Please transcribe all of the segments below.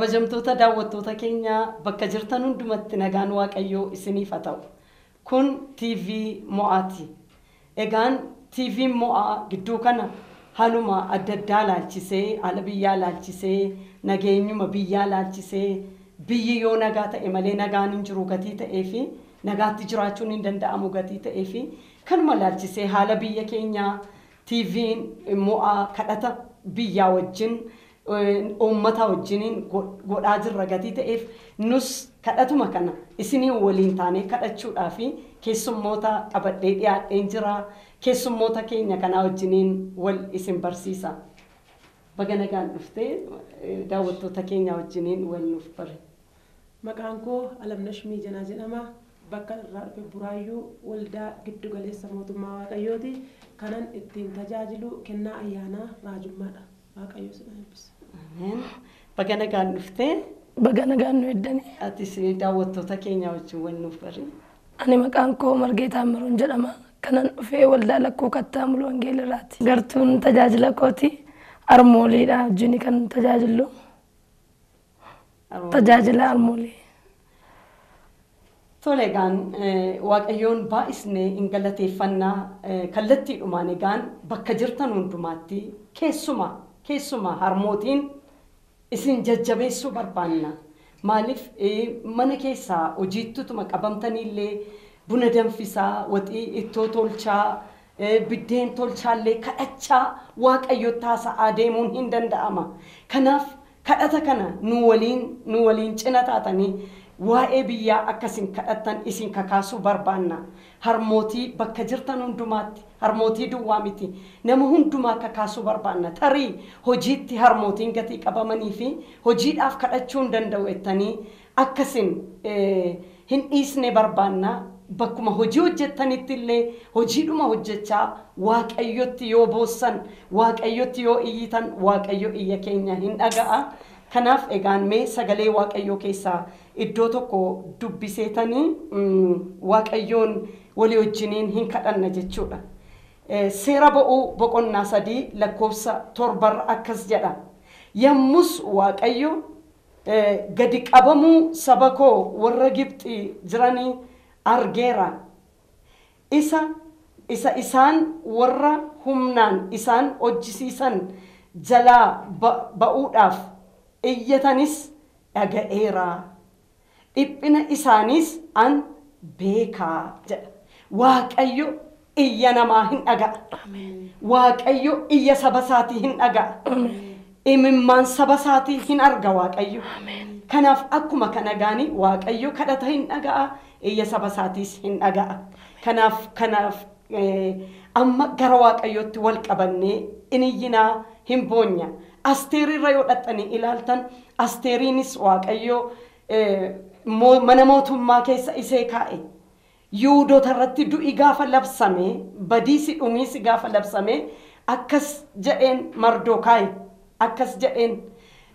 Kabajamtoota daawwattoota keenya bakka jirtan hundumatti nagaan Waaqayyoo isiniif haa ta'u. Kun TV Mo'aati. Egaan TV Mo'aa gidduu kana haaluma adda addaa laalchisee, haala biyyaa laalchisee, nageenyuma biyyaa laalchisee, biyyi yoo nagaa ta'e malee nagaan hin jiru gatii ta'ee fi nagaatti jiraachuun hin danda'amu gatii ta'ee fi kanuma laalchisee haala biyya keenyaa TV'n Mo'aa kadhata biyyaa wajjin uummata wajjiniin godhaa jirra gatii ta'eef nus kadhatuma kana isinii waliin taanee kadhachuudhaa fi keessummoota qabadhee dhiyaadheen jira. Keessummoota keenya kanaa wajjiniin wal isin barsiisa. Baga nagaan dhuftee daawwattoota keenya wajjiniin wal nuuf bare. Maqaan koo Alamnash Miijanaa jedhama. Bakka irraa dhufe Buraayyuu waldaa giddu galeessa mootummaa Waaqayyooti. Kanan ittiin tajaajilu kennaa ayyaanaa raajummaadha. Waaqayyo si eebbisa. Ameen. Baga nagaan dhuftee. Baga nagaan nu eddani. Atis daawwattoota keenya wajjin wal nuuf bari. Ani maqaan koo Margee Taammiruun jedhama. Kanan dhufee waldaa lakkuu kattaa muluu wangeelirraati. Gartuun tajaajila kooti harmooliidha wajjin kan tajaajilu. Tajaajila harmoolii. Tole egaan Waaqayyoon baay'isnee hin galateeffannaa kallattiidhumaan egaan bakka jirtan hundumaatti keessumaa harmootiin isin jajjabeessuu barbaanna. Maaliif mana keessaa hojiittutuma qabamtaniillee buna danfisaa, waxii ittoo tolchaa, biddeen tolchaallee kadhachaa Waaqayyotti haasa'aa deemuun hin danda'ama. Kanaaf kadhata kana nu waliin cina taatanii waa'ee biyyaa akkasin kadhattan isin kakaasuu barbaanna. Harmootii bakka jirtan hundumaatti, harmootii duwwaa miti, nama hundumaa kakaasuu barbaanna. Tarii hojiitti harmootiin gatii qabamanii fi hojiidhaaf kadhachuu hin danda'u jettanii akkasin hin dhiisne barbaanna. Bakkuma hojii hojjettanitti illee hojiidhuma hojjechaa Waaqayyotti yoo boossan, Waaqayyotti yoo iyyitan, Waaqayyo iyya keenya hin dhaga'a. Kanaaf egaan mee sagalee Waaqayyoo keessaa iddoo tokko dubbiseetanii Waaqayyoon walii wajjiniin hin kadhanna jechuudha. Seera ba'uu boqonnaa 3 lakkoofsa 7 akkas jedha. Yommus Waaqayyo gadi qabamuu saba koo warra Gibxi jiranii argeera. Isa isaan warra humnaan isaan hojjisiisan jalaa ba'uudhaaf iyyatanis dhaga'eera. Dhiphina isaaniis an beekaa jedha. Waaqayyo iyya namaa hin dhaga'a. Waaqayyo iyya saba isaatii hin dhaga'a. Imimmaan saba isaatii hin arga Waaqayyo. Kanaaf akkuma kana gaanii Waaqayyo kadhata hin dhaga'a, iyya saba isaatiis hin dhaga'a. Kanaaf amma gara Waaqayyootti wal qabannee in iyyinaa hin boonya. Asteerirra yoo dhaxxanii ilaaltan Asteeriinis Waaqayyo mana mootummaa keessa isee kaa'e. Yihuudoota irratti du'i gaafa labsame, badiisi dhumiisi gaafa labsame akkas jedheen Mardokaayi akkas jedheen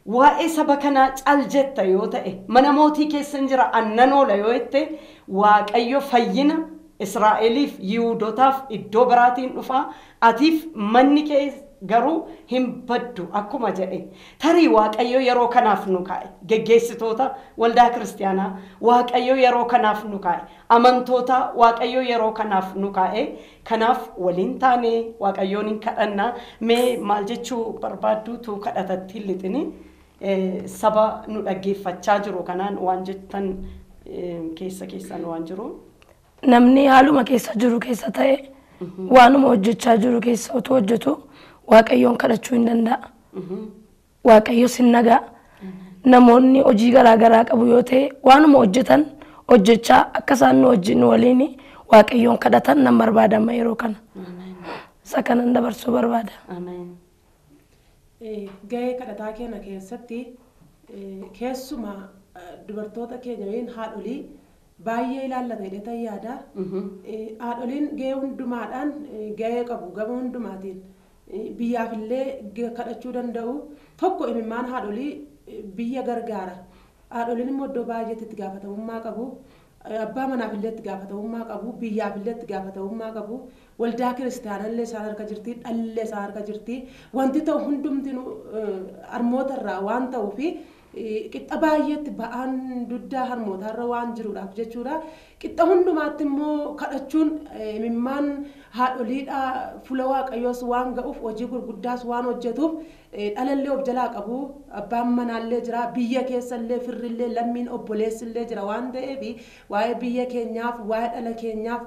waa'ee saba kanaa cal jetta yoo ta'e mana mootii keessa hin jira annan oola yoo jette Waaqayyo fayyina Israa'eliif Yihuudootaaf iddoo biraatiin dhufaa atiif manni kee garuu hin baddu akkuma jedhe. Tarii Waaqayyo yeroo kanaaf nu kaa'e. Geggeessitoota waldaa kiristaanaa Waaqayyo yeroo kanaaf nu kaa'e. Amantoota Waaqayyo yeroo kanaaf nu kaa'e. Kanaaf waliin taanee Waaqayyoon hin kadhannaa. Mee maal jechuu barbaadduutu kadhatatti hin lixini. Saba nu dhaggeeffachaa jiru kanaan waan jettan keessa keessan waan jiru. Namni haaluma keessa jiru keessa ta'e waanuma hojjechaa jiru keessa otoo hojjetu Waaqayyoon kadhachuu hin danda'a. Waaqayyo sin nagaa. Namoonni hojii garaa garaa qabu yoo ta'e waanuma hojjetan hojjechaa akka isaan nu wajjin waliin Waaqayyoon kadhatan nan barbaadama yeroo kana. Isa kanan dabarsuu barbaada. Gahee kadhataa keenya keessatti keessumaa dubartoota keenya waliin haadholii baay'ee ilaallata jedhee yaada. Haadholiin gahee hundumaadhaan gahee qabu gama hundumaatiin. Biyyaaf illee kadhachuu danda'u. Tokko imimmaan haadholii biyya gargaara. Haadholiin immoo iddoo baay'eetti itti gaafatamummaa qabu. Abbaa manaaf illee itti gaafatamummaa qabu. Biyyaaf illee itti gaafatamummaa qabu. Waldaa kiristaanaa illee isaan harka jirti. Dhalli isaan harka jirti. Wanti ta'u hundumtinuu harmoota irraa waan ta'uufi Qixa baay'eetti ba'aan dugdaa harmootaarra waan jiruudhaaf jechuudha. Qixa hundumaatti immoo kadhachuun imimmaan haadholiidha fuula Waaqayyoos waan ga'uuf hojii gurguddaas waan hojjetuuf dhalallee of jalaa qabu, abbaan manaallee jira, biyya keessallee firrillee lammiin obboleessillee jira waan ta'eef waa'ee biyya keenyaaf, waa'ee dhala keenyaaf,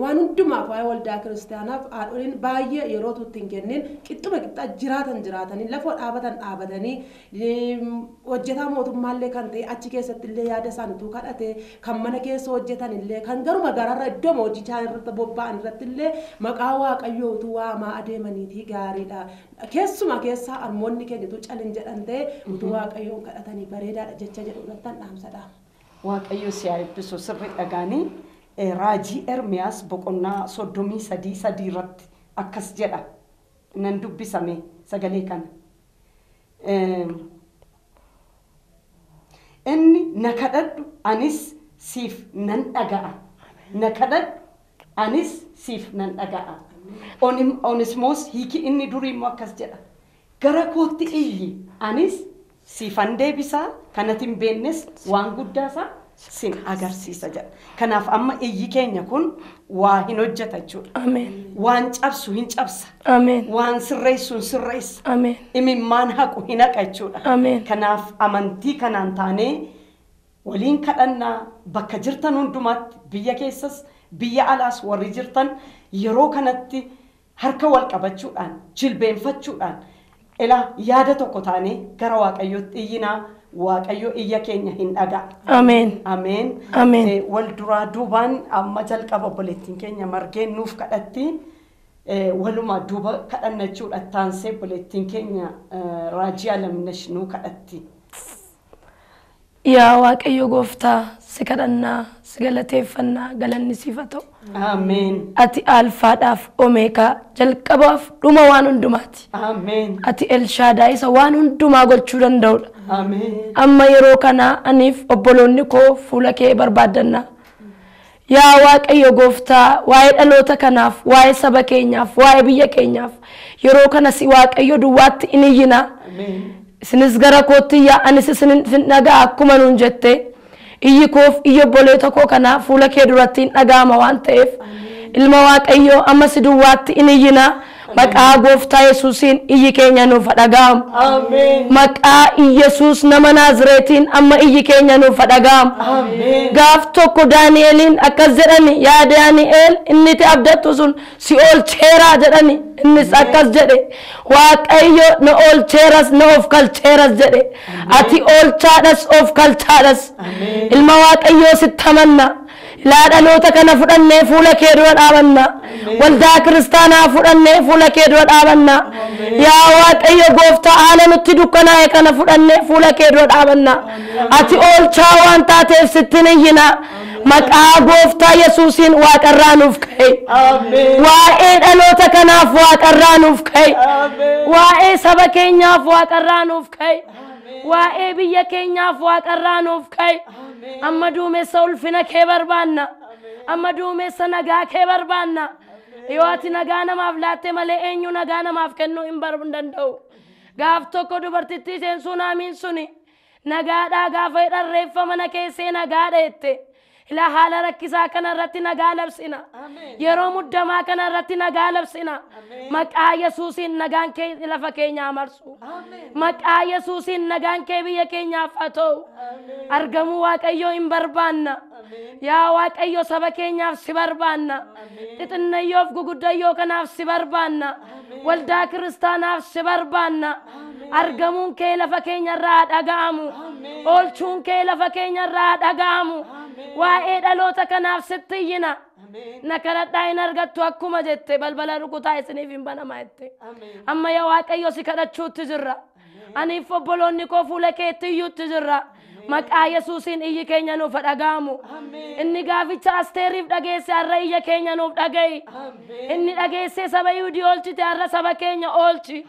waan hundumaaf, waa'ee waldaa kiristaanaaf haadholiin baay'ee yeroo itti hin kennin qixxuma qixxa jiraatan jiraatanii lafoo dhaabatan dhaabatanii hojjetaa mootummaallee kan ta'e achi keessatti illee yaada isaaniitu kadhate, kan mana keessa hojjetan illee kan garuma gararra iddoo hojichaa irratti bobba'an irratti illee maqaa Waaqayyoo utuu waamaa adeemaniitii gaariidha. Keessumaa keessaa harmoonni keenya utuu calin jedhan ta'e utuu Waaqayyoon kadhatanii bareedaadha jecha jedhu irratti dhaamsadha. Waaqayyo si haa eebbisu. Sirri dhagaanii raajii Ermiyaas boqonnaa 33:3 irratti akkas jedha. Nan dubbisame sagalee kana. Inni na kadhadhu anis siif nan dhaga'a. Na kadhadhu anis siif nan dhaga'a. Onismoos hiiki inni durii immoo akkas jedha. Gara kootti iyyi anis siifan deebisaa, kanatti hin beeknes waan guddaasaa sin agarsiisa jedha. Kanaaf amma iyyi keenya kun waa hin hojjeta jechuudha. Ameen. Waan cabsu hin cabsa. Ameen. Waan sirreessu hin sirreessa. Ameen. Imimmaan haqu hin haqa jechuudha. Ameen. Kanaaf amantii kanaan taanee waliin kadhannaa bakka jirtan hundumaatti, biyya keessas biyya alaas warri jirtan yeroo kanatti harka wal qabachuudhaan jilbeenfachuudhaan ilaa yaada tokko taanee gara Waaqayyootti iyyinaa. Waaqayyo iyya keenya hin dhaga'a. Ameen. Ameen. Ameen. Wal duraa duubaan amma jalqaba obboleettiin keenya Margeen nuuf kadhatti, waluma duuba kadhanna jechuudha. Taansee obboleettiin keenya Raajii Alamnash nuu kadhatti. Yaa Waaqayyo gooftaa, si kadhannaa, si galateeffannaa, galanni siif haa ta'u. Ameen. Ati alfaadhaaf omeegaa, jalqabaaf dhuma waan hundumaati. Ameen. Ati Elshaadaay isa waan hundumaa gochuu danda'udha. Ameen. Amma yeroo kana aniif obboloonni koo fuula kee barbaaddanna. Yaa Waaqayyo gooftaa, waa'ee dhaloota kanaaf, waa'ee saba keenyaaf, waa'ee biyya keenyaaf yeroo kana si Waaqayyo duwwaatti in iyyina. Ameen. Isinis gara kootti iyyaa, anis isin dhaga'a akkuma nuun jette. Iyyi koof iyyi obboleeta koo kanaa fuula kee duratti hin dhaga'ama waan ta'eef ilma Waaqayyoo amma si duwwaatti in iyyina. Maqaa gooftaa Yesuusiin iyyi keenya nuuf haa dhaga'amu. Ameen. Maqaa Iyyasuus nama Naazreetiin amma iyyi keenya nuuf haa dhaga'amu. Ameen. Gaaf tokko Daani'eliin akkas jedhani, yaa Daani'el inni itti abdattu sun si oolcheeraa jedhani. Innis akkas jedhe, Waaqayyo na oolcheeras na of kalcheeras jedhe. Ati oolchaadhas of kalchaadhas. Ilma Waaqayyoo sitti amanna. Ilaa dhaloota kana fudhannee fuula kee dura dhaabanna. Waldaa kiristaanaa fudhannee fuula kee dura dhaabanna. Yaa Waaqayyo gooftaa, haala nutti dukkanaa'e kana fudhannee fuula kee dura dhaabanna. Ati oolchaa waan taateef sitti hin iyyina. Maqaa gooftaa Yesuusiin waaqarraa nuuf ka'e. Ameen. Waa'ee dhaloota kanaaf waaqarraa nuuf ka'e. Ameen. Waa'ee saba keenyaaf waaqarraa nuuf ka'e. Waa'ee biyya keenyaaf waaqarraa nuuf ka'e. Amma duumessa ulfina kee barbaanna. Amma duumessa nagaa kee barbaanna. Yoo ati nagaa namaaf laatte malee eenyu nagaa namaaf kennuu hin danda'u. Gaaf tokko dubartittii isheen Sunaamiin suni nagaadhaa gaafa jedhan reeffa mana keessee nagaadha jette. Ilaa haala rakkisaa kana irratti nagaa labsina. Yeroo muddamaa kana irratti nagaa labsina. Maqaa Yesuusiin nagaan kee lafa keenyaa marsu. Maqaa Yesuusiin nagaan kee biyya keenyaaf haa ta'u. Argamuu Waaqayyoo hin barbaanna. Yaa Waaqayyo saba keenyaaf si barbaanna. Xixinnayyoof guguddayyoo kanaaf si barbaanna. Waldaa kiristaanaaf si barbaanna. Argamuun kee lafa keenyarraa haa dhaga'amu. Oolchuun kee lafa keenyarraa haa dhaga'amu. Waa'ee dhaloota kanaaf sitti iyyina. Na kadhadhaa hin argattu akkuma jette, balbala rukutaa isiniif hin banama jette. Amma yaa Waaqayyo si kadhachuutti jirra. Aniif obboloonni koo fuula keetti iyyuutti jirra. Maqaa Yesuusiin iyyi keenya nuuf dhaga'amu. Inni gaaficha Asteeriif dhageesse har'a iyya keenya nuuf dhaga'i. Inni dhageesse saba Yihuudii oolchite har'a saba keenya oolchi.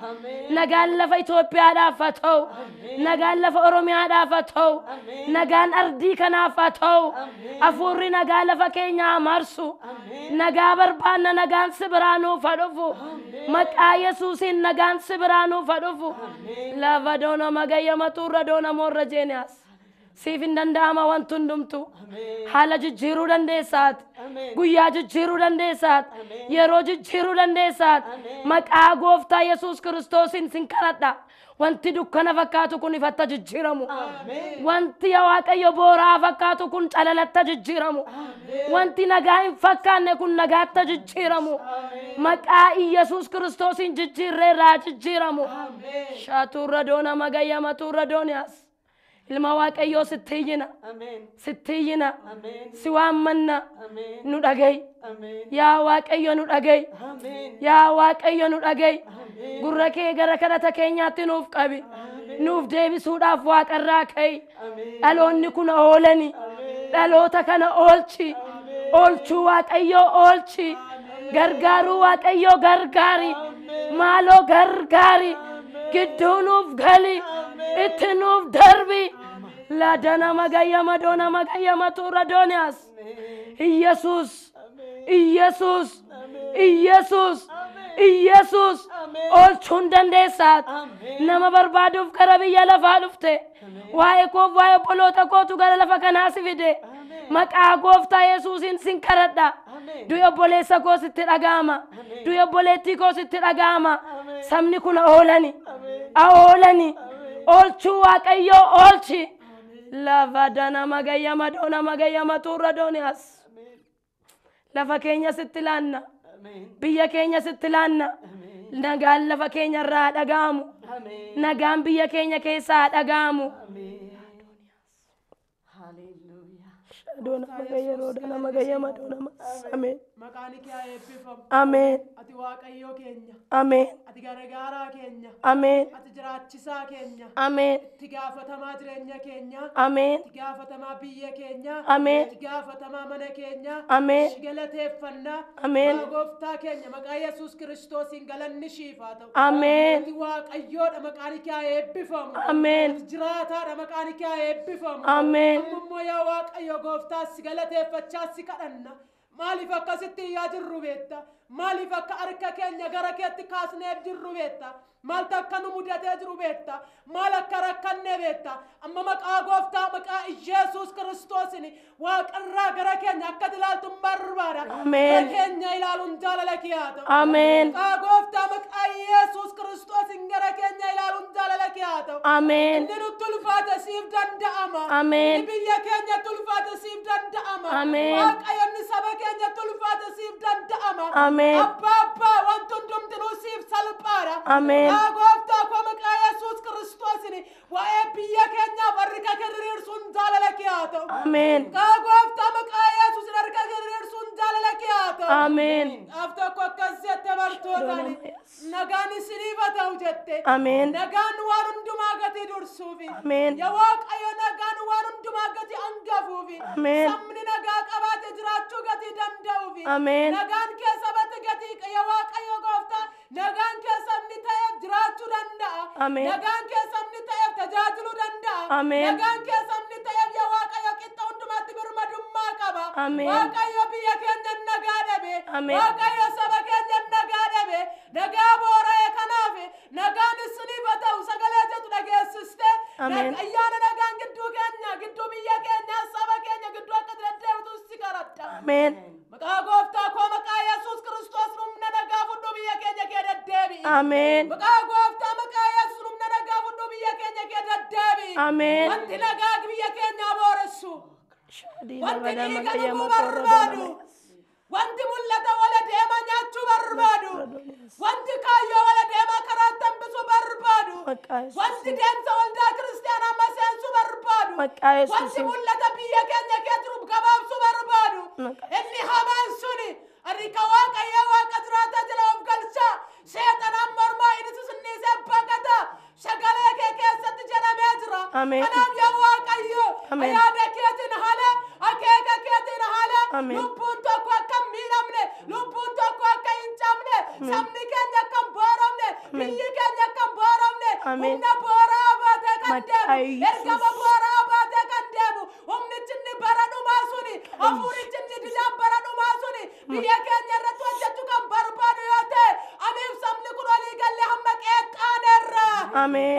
Nagaan lafa Itoophiyaadhaaf haa ta'u. Nagaan lafa Oromiyaadhaaf haa ta'u. Nagaan ardii kanaaf haa ta'u. Hafuurri nagaa lafa keenyaa marsu. Nagaa barbaanna, nagaan si biraa nuuf haa dhufu. Maqaa Yesuusiin nagaan si biraa nuuf haa dhufu. Lafa doona magayyama tuurra doona moorra jeeniyaas. Siif hin danda'ama wanti hundumtu. Haala jijjiiruu dandeessaati. Guyyaa jijjiiruu dandeessaati. Yeroo jijjiiruu dandeessaati. Maqaa gooftaa Yesuus Kiristoosiin sin kadhadha. Wanti dukkana fakkaatu kun ifatta jijjiiramu. Wanti yaa Waaqayyo booraa fakkaatu kun calalatta jijjiiramu. Wanti nagaa hin fakkaanne kun nagaatta jijjiiramu. Maqaa Iyyasuus Kiristoosiin jijjiirreerraa jijjiiramu. Shaatuurra doona magayyama tuurra dooniyaas. Ilma Waaqayyoo sitti iyyina. Sitti iyyina. Si waammanna. Nu dhaga'i. Yaa Waaqayyo nu dhaga'i. Yaa Waaqayyo nu dhaga'i. Gurra kee gara kadhata keenyaatti nuuf qabi. Nuuf deebisuudhaaf waaqarraa ka'i. Dhaloonni kun oolani. Dhaloota kana oolchi. Oolchuu Waaqayyoo oolchi. Gargaaruu Waaqayyoo gargaari. Maaloo gargaari. Gidduu nuuf gali. Itti nuuf darbi. Laadana magayyama doona magayyama tuura dooniyaas. Iyyasuus. Iyyasuus. Iyyasuus. Iyyasuus. Oolchuun dandeessaati. Nama barbaaduuf gara biyya lafaa dhufte. Waa'ee koof waa'ee obboloota kootu gara lafa kanaa si fide. Maqaa gooftaa Yesuusiin sin kadhadha. Du'i obboleessa koo sitti dhaga'ama. Du'i obboleettii koo sitti dhaga'ama. Sabni kun oolani. Oolani. Oolchuu Waaqayyoo oolchi. Lafa dana magayyama doona magayyama tuurra dooniyaas. Lafa keenya sitti laanna. Biyya keenya sitti laanna. Nagaan lafa keenya irraa dhaga'amu. Nagaan biyya keenya keessaa dhaga'amu. Doona magayyama doona magayyama doona. Ameen. Maqaan kee haa eebbifamu. Ameen. Ati Waaqayyoo keenya. Ameen. Ati gargaaraa keenya. Ameen. Ati jiraachisaa keenya. Ameen. Itti gaafatamaa jireenya keenya. Ameen. Itti gaafatamaa biyya keenya. Ameen. Itti gaafatamaa mana keenya. Ameen. Si galateeffannaa. Ameen. Yaa gooftaa keenya maqaa Yesuus Kiristoosiin galanni siif haa ta'u. Ameen. Ati Waaqayyoodha, maqaan kee haa eebbifamu. Ameen. Ati jiraataadha, maqaan kee haa eebbifamu. Ameen. Amma immoo yaa Waaqayyo gooftaa si galateeffachaa si kadhanna. Maaliif akkasitti iyyaa jirru beekta? Maaliif akka harka keenya gara keetti kaasneef jirru beekta? Maaltu akka nu mudatee jiru beekta? Maal akka rakkanne beekta? Amma maqaa gooftaa maqaa Iyesuus Kiristoosiin waaqarraa gara keenya akka ilaaltu hin barbaada. Ameen. Gara keenya ilaaluun jaalala kee haa ta'u. Ameen. Maqaa gooftaa maqaa Iyesuus Kiristoosiin gara keenya ilaaluun jaalala kee haa ta'u. Ameen. Inni nutti ulfaate siif danda'ama. Ameen. Inni biyya keenyatti ulfaate siif danda'ama. Ameen. Waaqayyo inni saba keenyatti ulfaate siif danda'ama. Ameen. Abbaa abbaa wanti hundumtinuu siif salphaadha. Ameen. Yaa gooftaa koo maqaa Yesuus Kiristoosiin waa'ee biyya keenyaaf harka kee diriirsuun jaalala kee haa ta'u. Ameen. Yaa gooftaa maqaa Yesuusin harka kee diriirsuun jaalala kee haa ta'u. Ameen. Gaaf tokko akkas jette bartootaan, nagaan isiniif haa ta'u jette. Ameen. Nagaan waan hundumaa gatii dursuufi. Ameen. Yaa Waaqayyo nagaan waan hundumaa gatii hangafuufi. Ameen. Sabni nagaa qabaate jiraachuu gatii danda'uufi. Ameen. Nagaan kee sabatti gatii yaa Waaqayyo gooftaa nagaan kee sabni ta'eef jiraachuu danda'a. Ameen. Nagaan kee sabni ta'eef tajaajiluu danda'a. Ameen. Nagaan kee sabni ta'eef yaa Waaqayyo qixxa hundumatti birmadummaa qaba. Ameen. Waaqayyo biyya keenya nagaa dhabe. Ameen. Waaqayyo saba keenya nagaa dhabe. Nagaa boora'e kanaaf nagaan isiniif haa ta'u sagalee jedhu dhageessiste. Ameen. Ayyaana nagaan gidduu keenya gidduu biyya keenya saba keenya gidduu akka deddeebitu si kadhadha. Ameen. Maqaa gooftaa koo maqaa Yesuus Kiristoos humna nagaa fudhu biyya keenya kee deddeebi'i. Ameen. Maqaa gooftaa maqaa Yesuus humna nagaa fudhu biyya keenya kee deddeebi'i. Ameen. Wanti nagaa biyya keenyaa booressu. Shaadii Wanti lafa dhiiga magayyama dhuguu tuurra barbaadu. doona. Wanti mul'ata wala deema nyaachuu barbaadu. Wanti kaayyoo wala deemaa karaa hambisuu barbaadu. Maqaa Yesuusiin. Wanti deemsa waldaa kiristaanaa maseensuu barbaadu. Maqaa Wanti Yesuusiin. mul'ata biyya keenya keessa jiru gabaabsuu barbaadu. Maqaa Inni hamaan suni harka Waaqayyoo Waaqa jiraataa jala of galchaa. Seexanaan mormaa inni sisinniisee baqata. Sagalee kee keessatti jedhamee jira. Ameen. Kanaaf yaa Waaqayyo Yaada keetiin haala, akeeka keetiin haala, lubbuun tokko akka hin miidhamne, lubbuun tokko akka hin cabne, sabni keenya akka hin booromne, biyyi keenya akka hin booromne, humna booraa baatee kan deemu, ergama booraa baatee kan deemu, humnichi inni bara dhumaa suni, hafuurichi inni didaan bara dhumaa suni, biyya keenya irratti hojjechuu kan barbaadu yoo ta'e, aniif sabni kun walii gallee hamma qeexxaaneerra.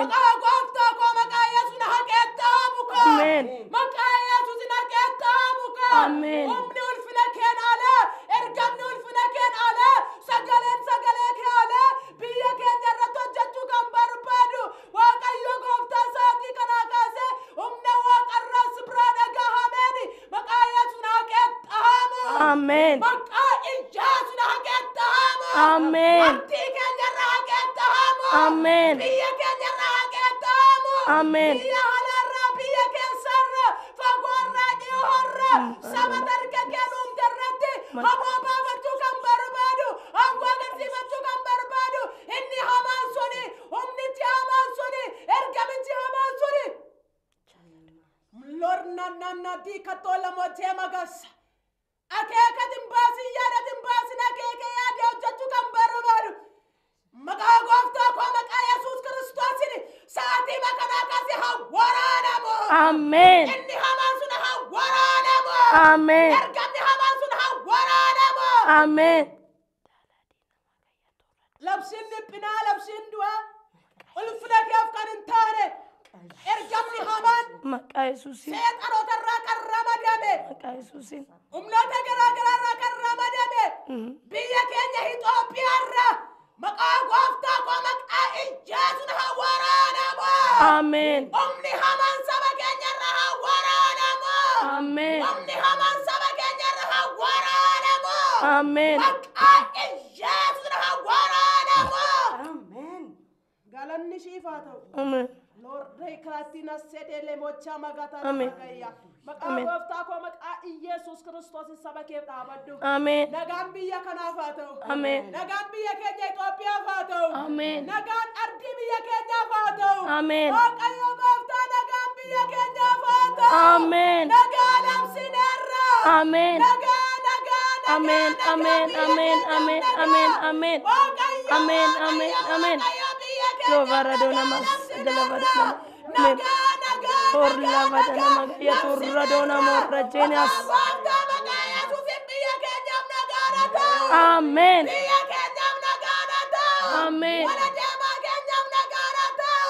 Maqaa gooftaa koo maqaa Yesuus na qeexxaamu koo. Maqaa Yesuus na qeexxaamu koo. Humni ulfina keen ala, ergamni ulfina keen ala, sagaleen sagalee kee ala, biyya keenya irratti hojjechuu kan barbaadu Waaqayyo gooftaa isaatii kanaa kaasee humna waaqarraa si biraa dhagahameen maqaa Yesuus na qeexxaamu. Maqaa Yesuus na qeexxaamu. Abdii keenya irraa qeexxaamu. Biyya keenya irraa qeexxaamu. Biyya alaarraa, biyya keessarraa, fagoorraa, dhiyoorraa, saba tarka kee uumte irratti hamoo baafachuu kan barbaadu, aangoo agarsiifachuu kan barbaadu, inni hamaan suni, humnichi hamaan suni, ergamichi hamaan suni. Lorna nanna diikatoo lamotee magasa. Akeekatin baasin, yaadatin baasin, akeeka yaadee hojjechuu kan barbaadu. Maqaa gooftaa koo maqaa Yesuus Kiristoosiin sa'aatii makanaa kaasee haa waraanamu. Inni hamaan sun haa waraanamu. Ergamni hamaan sun haa waraanamu. Labsiin dhiphinaa, labsiin du'aa, ulfina keef kan hin taane, ergamni hamaan Maqaa Yesuusiin. seexanoota irraa kan ramadame, Maqaa Yesuusiin. humnoota garaa garaa irraa kan ramadame, biyya keenya Itoophiyaa irraa maqaa gooftaa koo maqaa Yesuus haa waraanamu. Humni hamaan saba keenya irraa haa waraanamu. Humni hamaan saba keenya irraa haa waraanamu. Maqaa Yesuus haa waraanamu. Galanni siif haa ta'u. Lordee kaattiin as sedheelee mochaa magataa magayya. Maqaa gooftaa koo maqaa Iyesuus Kiristoos saba keef dhaabadhu. Nagaan biyya kanaaf haa ta'u. Nagaan biyya keenya Itoophiyaaf haa ta'u. Nagaan ardii biyya keenyaaf haa ta'u. Waaqayyo gooftaa nagaan biyya keenyaaf haa ta'u. Nagaa labsineerra. Nagaa nagaa nagaa nagaa biyya keenyaaf nagaa. Waaqayyo Waaqayyo Waaqayyo biyya keenyaaf nagaa labsineerra. Nagaa nagaa nagaa nagaa labsineerra. Maqaa gooftaa maqaa Yesuusin biyya keenyaaf nagaan haa ta'u. Biyya keenyaaf nagaan haa ta'u. Wala deemaa keenyaaf nagaan haa ta'u.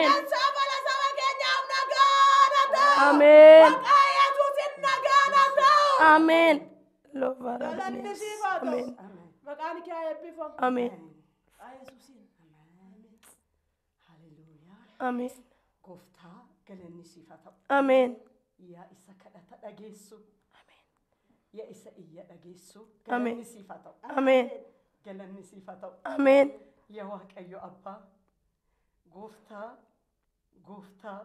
Dansaa fala saba keenyaaf nagaan haa ta'u. Maqaa Yesuusin nagaan haa ta'u. Galanni siif haa ta'u. Maqaan kee haa eebbifamu. Maqaa Yesuusin. Haleluuyaa. Gooftaa galanni siif haa ta'u. Yaa isa kadhata dhageessu. Yaa isa iyya dhageessu. Galanni siif haa ta'u. Galanni siif haa ta'u. Yaa Waaqayyo Abbaa, gooftaa, gooftaa,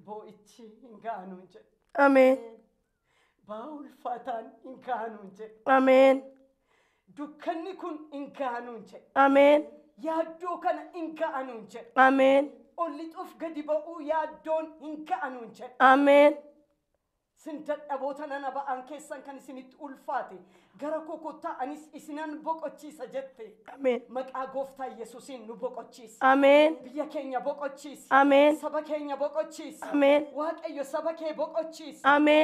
boo'ichi hin ga'anuun jedhe. Ba'aa ulfaataan hin ga'anuun jedhe. Dukkanni kun hin ga'anuun jedhe. Yaaddoo kana hin ga'anuun jedhe. Ol lixuuf gadi ba'uu yaaddoon hin ga'anuun jedhe. Sin dadhaboota nana ba'aan keessan kan isinitti ulfaate gara koo kottaa anis isinan boqochiisa jette. Maqaa gooftaa Yesuusiin nu boqochiisi. Biyya keenya boqochiisi. Saba keenya boqochiisi. Waaqayyo saba kee boqochiisi.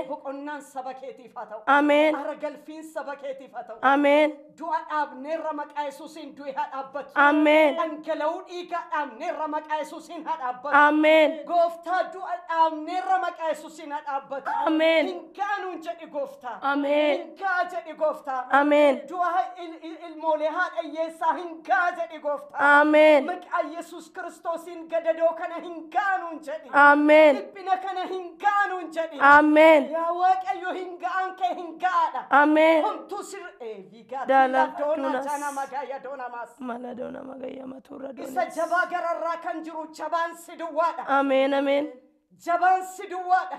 Boqonnaan saba keetiif haa ta'u. Aara galfiin saba keetiif haa ta'u. Du'a dhaabneerra maqaa Yesuusiin du'i haa dhaabbatu. Dhangala'uu dhiigaa dhaabneerra maqaa Yesuusiin haa dhaabbatu. Gooftaa du'a dhaabneerra maqaa Yesuusiin haa dhaabbatu. Hin ga'anuun jedhi gooftaa. Hin ga'a jedhi gooftaa. Du'a ilmoolee haadha hiyyeessaa hin ga'a jedhi gooftaa. Maqaa Yesuus Kiristoosiin gadadoo kana hin ga'anuun jedhi. Dhiphina kana hin ga'anuun jedhi. Yaa Waaqayyo hin ga'an kee hin ga'aadha. Homtuu sirri eevigaa doona jana magaaya doona maas. Maladona magaya matura Isa donas. jabaa gararraa kan jiru jabaan si duwwaadha. Jabaan si duwwaadha.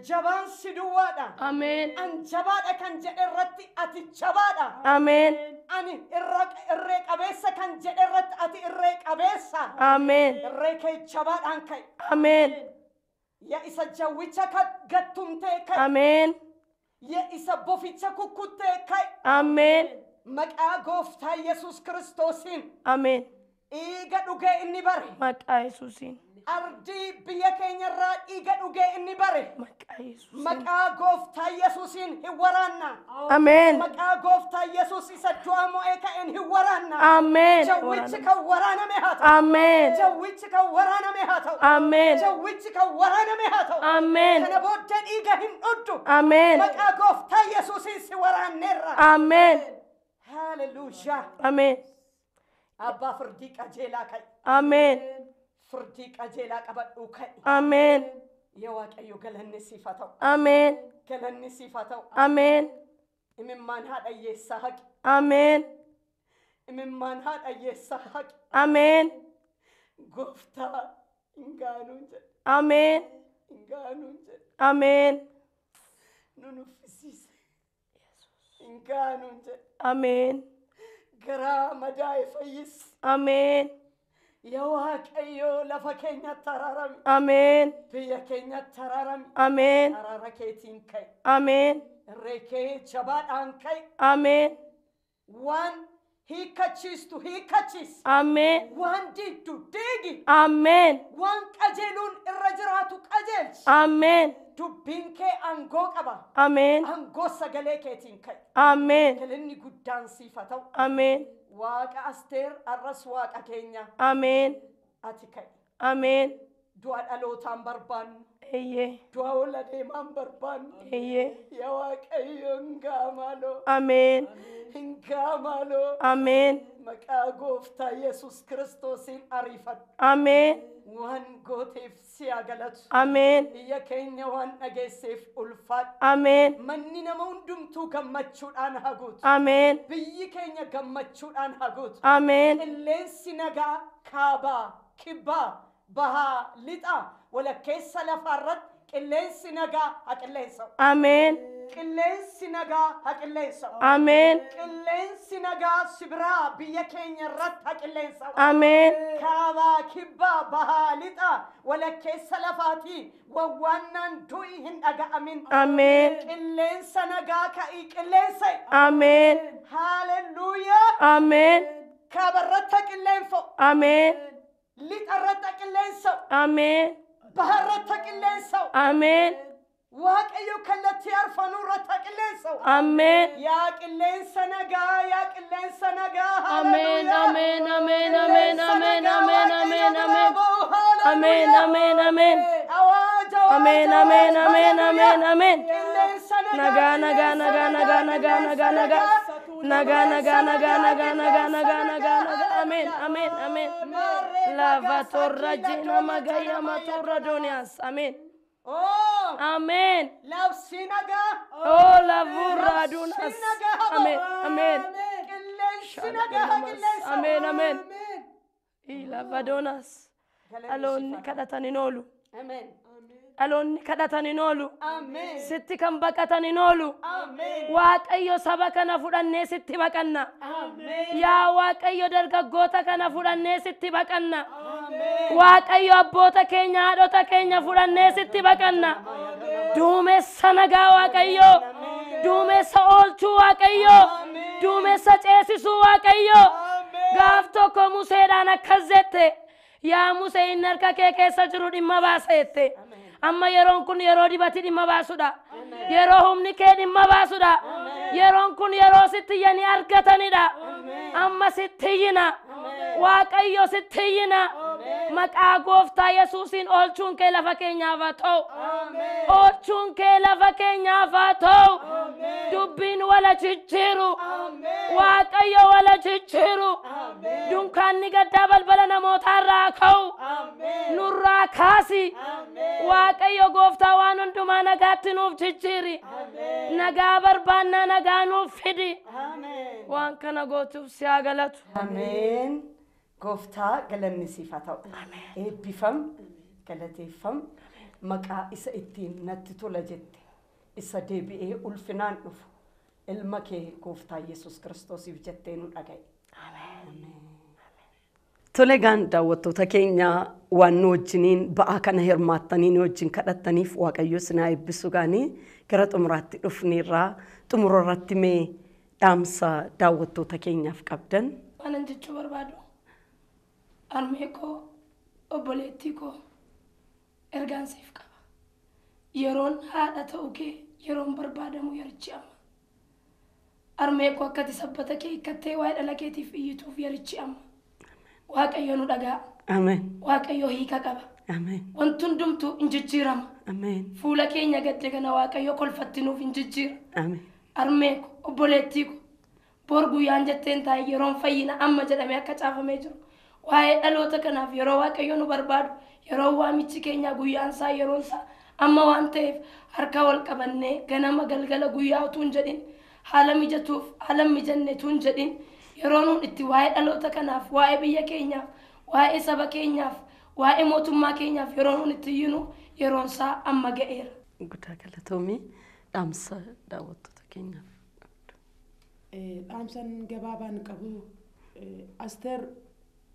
Jabaan si duwwaadha. An jabaadha kan jedhe irratti ati jabaadha. Ani irree qabeessa kan jedhe irratti ati irree qabeessa. Irree kee jabaadhaan ka'i. Yaa isa jawwicha gattumtee ka'i. Ameen. Yaa isa boficha kukkuttee ka'i. Ameen. Maqaa gooftaa Yesuus Kiristoosiin. Ameen. Dhiiga dhugee inni bare. Maqaa Yesuusiin. Ardii biyya keenyarraa dhiiga dhugee inni bare. Maqaa Yesuusiin. Maqaa gooftaa Yesuusiin hin waraanna. Ameen. Maqaa gooftaa Yesuus isa du'a mo'ee ka'een hin waraanna. Ameen. Jawwichi kan waraaname haa ta'u. Ameen. Jawwichi kan waraaname haa ta'u. Ameen. Jawwichi kan waraaname haa ta'u. Ameen. Kana booddee dhiiga hin dhugdu. Ameen. Maqaa gooftaa Yesuusiin si waraanneerra. Ameen. Haleluuyaa. Ameen. Abbaa firdii qajeelaa ka'i. Ameen. Firdii qajeelaa qabadhuu ka'i. Ameen. Yaa Waaqayyo galanni siif haa ta'u. Ameen. Galanni siif haa ta'u. Ameen. Imimmaan haadha hiyyeessaa haqi. Ameen. Imimmaan haadha hiyyeessaa haqi. Ameen. Gooftaa hin gaanuun jedhe. Ameen. Hin gaanuun jedhe. Ameen. Nu nuffisiise. Hin gaanuun jedhe. Ameen. Garaa madaa'e fayyisi. Ameen. Yaa Waaqayyo lafa keenyatti araarami. Ameen. Biyya keenyatti araarami. Ameen. Araara keetiin ka'i. Ameen. Irree kee jabaadhaan ka'i. Ameen. Waan hiikkachiistu hiikkachiisi. Ameen. Waan diiddu diigi. Ameen. Waan qajeeluun irra jiraatu qajeelchi. Ameen. Dubbiin kee aangoo qaba. Ameen. Aangoo sagalee keetiin ka'i. Ameen. Galanni guddaan siif haa ta'u. Ameen. Waaqa Asteer arras waaqa keenya Ameen. ati ka'i. Ameen. Du'a dhalootaan barbaannu. Eeyyee. Du'a ol adeemaan barbaannu. Eeyyee. Yaa Waaqayyo hin gaamaaloo. Ameen. Hin gaamaaloo. Ameen. Maqaa gooftaa Yesuus Kiristoosiin ariifadhu. Ameen. Waan gooteef si haa galatu. Ameen. Biyya keenya waan dhageesseef ulfaadhu. Ameen. Manni nama hundumtuu gammachuudhaan haa guutu. Ameen. Biyyi keenya gammachuudhaan haa guutu. Ameen. Qilleensi nagaa kaabaa, kibbaa, bahaa, lixaa walakkeessa lafaarratti qilleensi nagaa haa qilleensa'u. Ameen. Qilleensi nagaa haa qilleensa'u. Ameen. Qilleensi nagaa sibiraa biyya keenya irratti haa qilleensa'u. Ameen. Kaabaa, kibbaa, bahaa, lixaa walakkeessa lafaatii wawwaannaan du'i hin dhaga'amin. Ameen. Qilleensa nagaa ka'ii qilleensa'i. Ameen. Haaleluyyaa. Ameen. Kaabarratti haa qilleenfa'u. Ameen. Lixarratti haa qilleensa'u. Ameen. Baharratti haa qilleensa'u. Ameen. Waaqayyo kallattii arfanuu irratti haa qilleensa'u. Ameen. Yaa qilleensa nagaa, yaa qilleensa nagaa. Ameen. Haaleluyyaa. Ameen. Ameen. Ameen. Qilleensa Ameen. nagaa Ameen. Waaqayyo Ameen. biraa Ameen. ba'u. Ameen. Haaleluyyaa. Ameen. Ameen. Awaaj, awaaj, Ameen. Ameen. awaaj. Ameen. Ameen. Haaleluyyaa. Ameen. Qilleensa nagaa, Nagaa nagaa qilleensa nagaa nagaa, nagaa nagaa qilleensa nagaa nagaa. nagaa nagaa Qilleensa nagaa nagaa, nagaa nagaa qilleensa nagaa nagaa nagaa. nagaa. Ameen. Haaleluyyaa. Ameen. Ameen. Maarree Lava nagaa torra sakila jina doona magaya chanamaya matorra doona. donias. Ameen. Oh, Ameen. labsii nagaa. Oh lavurra Labsii dunas. nagaa haa Ameen. ba'u. Ameen. Qilleensi nagaa haa qilleensa'u. Ameen. Ameen. Lava donas. Galanni Dhaloonni siif haa ta'u. kadhatan hin oolu. Ameen. Dhaloonni kadhatan hin oolu. Ameen. Sitti kan baqatan hin oolu. Ameen. Waaqayyo saba kana fudhannee sitti baqanna. Ameen. Yaa Waaqayyo dargaggoota kana fudhannee sitti baqanna. Ameen. Waaqayyo abboota keenya haadhota keenya fudhannee sitti baqanna. Duumessa nagaa Waaqayyo. Duumessa oolchuu Waaqayyo. Duumessa ceesisuu Waaqayyo. Gaaf tokko Museedhaan akkas jette. Yaa Musee inni harka kee keessa jiru dhimma baasa jette. Amma yeroon kun yeroo dibati dhimma baasudha. Yeroo humni kee dhimma baasudha. Yeroon kun yeroo sitti iyyanii argatanidha. Amma sitti iyyina. Waaqayyo sitti iyyina. Maqaa gooftaa Yesuusiin oolchuun kee lafa keenyaaf haa ta'u. Oolchuun kee lafa keenyaaf haa ta'u. Dubbiin wala jijjiiru. Waaqayyo wala jijjiiru. Dunkaanni gaddaa balbala namootaa irraa ka'u. Nurraa kaasi. Waaqayyo gooftaa waan hundumaa nagaatti nuuf jijjiiri. Nagaa barbaannaa nagaa nuuf fidi. Ameen. Waan kana gootuuf si haa galatu. Ameen. Gooftaa galanni siif haa ta'u. Eebbifam, galateeffam, maqaa isa ittiin natti tola jette, isa deebi'ee ulfinaan dhufu, ilma kee gooftaa Yesuus Kiristoosiif jettee nu dhaga'i. Ameen. Tole egaan daawwattoota keenya waan nu wajjiniin ba'aa kana hirmaattanii nu wajjin kadhattaniif Waaqayyo isin haa eebbisu gaanii gara xumuraatti dhufneerraa xumura irratti mee dhaamsa daawwattoota keenyaaf qabdan. Waanan jechuu barbaadu harmee koo obboleettii koo ergaan siif qaba. Yeroon haadha ta'uu kee yeroon barbaadamu yerichi amma. Harmee koo akkati sabbata kee hiikkattee waa'ee dhala keetiif iyyituuf yerichi amma. Waaqayyo nu dhaga'a. Ameen. Waaqayyo hiika qaba. Ameen. Wanti hundumtuu hin jijjiirama. Ameen. Fuula keenya gadde kana Waaqayyo kolfatti nuuf hin jijjiira. Ameen. Harmee koo obboleettii koo bor guyyaan jetteen taa'e yeroon fayyina amma jedhamee akka caafamee jiru. Waa'ee dhaloota kanaaf yeroo Waaqayyo nu barbaadu yeroo waamichi keenya guyyaan isaa yeroon isaa amma waan ta'eef harka wal qabannee ganama galgala guyyaa utuu hin jedhin haala mijatuuf haala mijanne utuu hin jedhin yeroo nuun itti waa'ee dhaloota kanaaf waa'ee biyya keenyaaf waa'ee saba keenyaaf waa'ee mootummaa keenyaaf yeroo nuun itti iyyinu yeroon isaa amma ga'eera. Guddaa galatoomii dhaamsa daawwattoota keenyaaf. Dhaamsan gabaabaan qabu Asteer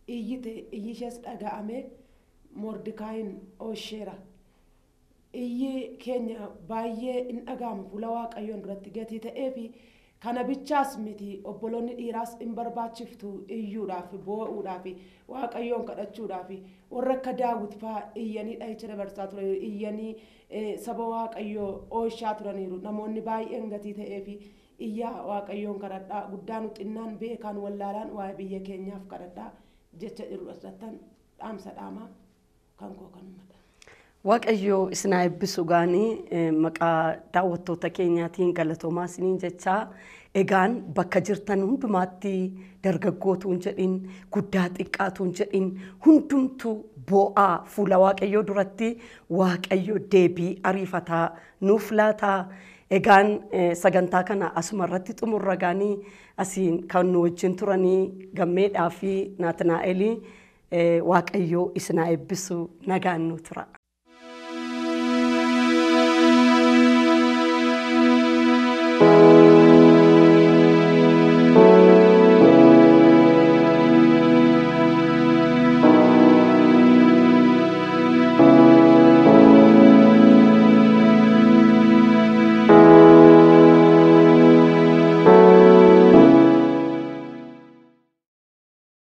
iyyite iyyi ishees dhaga'ame Mordekaayin oosheera. Iyyi keenya baay'ee hin dhaga'amu fuula Waaqayyoon duratti gatii ta'ee fi kana bichaas miti obboloonni dhiiraas hin barbaachiftu iyyuudhaaf boo'uudhaaf Waaqayyoon kadhachuudhaaf warra akka Daawit fa'aa iyyanii dhahicha dabarsaa turaniiru iyyanii saba Waaqayyoo ooshaa turaniiru namoonni baay'een gatii ta'ee fi iyyaa Waaqayyoon kadhadhaa guddaan xinnaan beekaan wallaalaan waa'ee biyya keenyaaf kadhadhaa jecha jiru asirrattan dhaamsa dhaamaa kan koo kanumadha. Waaqayyo isin haa eebbisu gaanii maqaa daawwattoota keenyaatiin galatoomaa isiniin jechaa egaan bakka jirtan hundumaatti dargaggootu hin jedhin guddaa xiqqaatu hin jedhin hundumtuu boo'aa fuula Waaqayyoo duratti Waaqayyo deebii ariifataa nuuf laataa. Egaan sagantaa kana asuma irratti xumurra gaanii asiin kan nu wajjin turanii Gammeedhaa fi Naatnaa'elii Waaqayyo isin haa eebbisu nagaan nu tura.